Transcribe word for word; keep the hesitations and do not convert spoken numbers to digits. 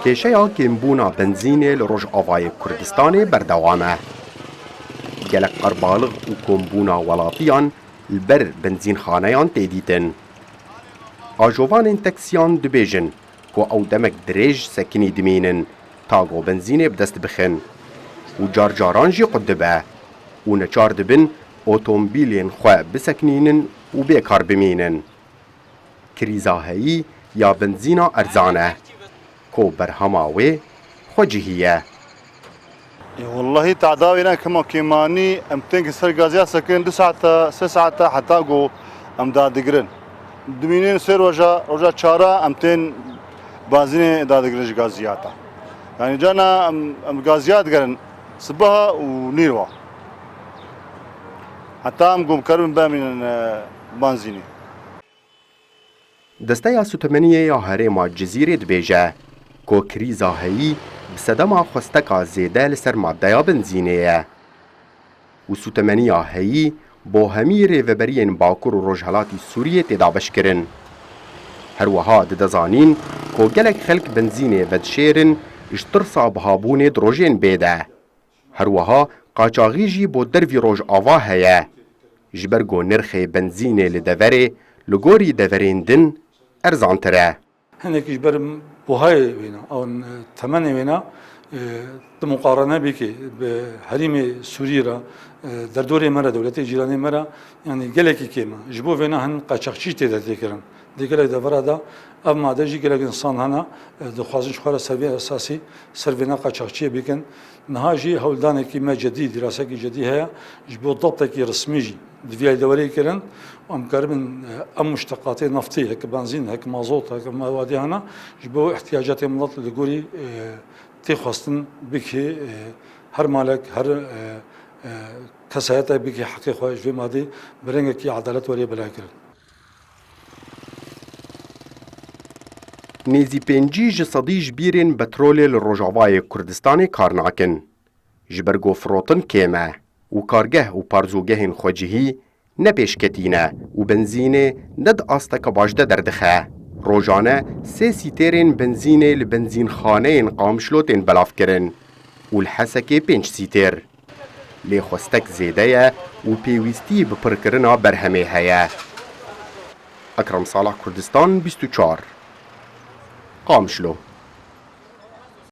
Kêşeya kêmbûna benzînê li Rojavayê Kurdistanê berdewam e. Gelek qerbalix û kombûna welatiyan li ber benzînxaneyan tê dîtin. Ajovanên taksiyan dibêjin ku ew demek dirêj sekinî dimînin ta ku benzînê bi dest bixin û car caran jî qut dibe û neçar dibin otomobîlên xwe bisekinînin û bêkar bimînin. Krîza heyî ya benzîna erzan e, ku berhema wê xwecihî ye. Ê, wellahî, tada wêna kema kêmanî, em tên ki ser gaziya sekin du saeta, sê saeta heta ku em dadigirin. Dimînin sê roja, roja çara em tên benzînê dadigirin ji gaziyata. Yani cana em, em gaziya digerin sibaha û nîrwa. Heta em ku bikarin bemînin, e, benzînê. Desteya Sutemeniyê ya Herêma Cizîrê dibêje ku krîza heyî bi sedema xwesteka zêde li ser maddeya benzînê ye û sutemeniya heyî bo hemî rêveberiyên Bakur û Rojhelatî Sûriyê tê dabeşkirin. Her wiha dide zanîn ku gelek xelk benzînê vedişêrin ji tirsa bihabûnê di rojên bê de. Her wiha qaçaxî jî bo dervî Rojava heye. Ji ber ku nirxê benzînê li deverê li gorî deverên din erzantir e. Hinekî ji ber buhayê wêna, an, e, temenê wêna, e, tu muqarene bikî bi herîmê Sûrî re, e, derdorê me re, dewletê cîranê me re, yanî gelekî kêm e. Ji bo vêna hin qaçaxçî tê de tê kirin. Di gelek devera de ev made jî gelek însan hene, e, dixwazin ji xwe re ser vê esasî, ser vêna qaçaxçiyê bikin. Niha jî hewldanekî me cedî, dîrasekî cedî heye, ji bo dabtekî resmî jî di vî deverê kirin. Em karibin, e, em muşteqatê naftî, hek benzîn, hek mazot, hek mewadî hene, ji bo ihtiyacatê milet li gorî, e, tê xwestin bikî, e, her malek, her, e, e, kesayetek bikî heqê xwe ji vê madê bi rengekî edalet were belavkirin. Nêzî pêncî ji sedî ji bîrên petrolê li Rojavayê Kurdistanê kar nakin. Ji ber ku firotin kêm e û kargeh û parzûgehên xwecihî ne pêşketî ne û benzînê ne di asteke baş de derdixe. Rojane sê sîtêrên benzînê li benzînxaneyên Qamişlo tên belavkirin û li Hesekê pênc sîtêr. Lê xwestek zêde ye û pêwîstî bi pirkirina berhemê heye. Ekrem Salah, Kurdistan bîst û çar, Qamişlo.